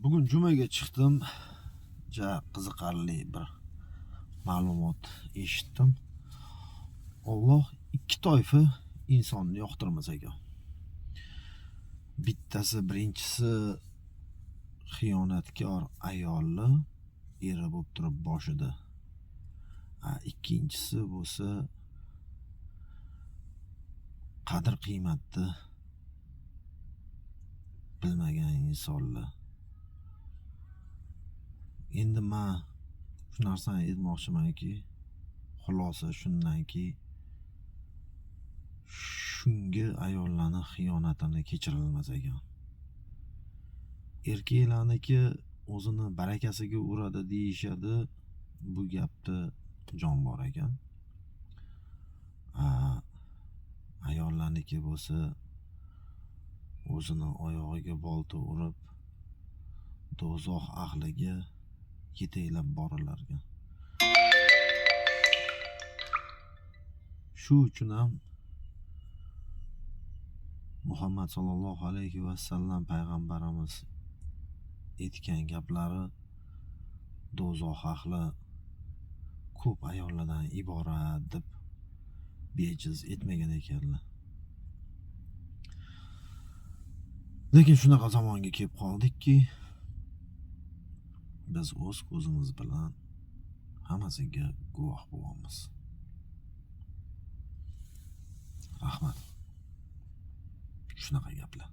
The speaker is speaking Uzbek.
Bugun jumaga chiqdim. Ja qiziqarli bir ma'lumot eshitdim. Alloh ikki toifa insonni yoqtirmas ekan. Bittasi, birinchisi xiyonatkor ayolni eri bo'lib turib boshida. Ikkinchisi bo'lsa qadr qiymatni bilmagan insonlar. Endi men shu narsani aytmoqchimanki, xulosa shundanki, shunga ayollarni xiyonatini kechirilmas ekan. Erkaklarniki o'zini barakasiga uradi deyishadi, bu gapda jon bor ekan. Ayollarniki bo'lsa o'zini oyog'iga bolta urib, do'zax ahliga yetaklab borilar ekan. Shu uchun ham Muhammad sallallohu alayhi vasallam payg'ambarimiz aytgan gaplari do'zax ahli ko'p ayollardan iborat deb bejiz aytmagan ekanlar. Lekin shunaqa zamonga kelib qoldikki, biz o'z ko'zimiz bilan hammasiga guvoh bo'lyapmiz. Rahmat. Shunaqa gaplar.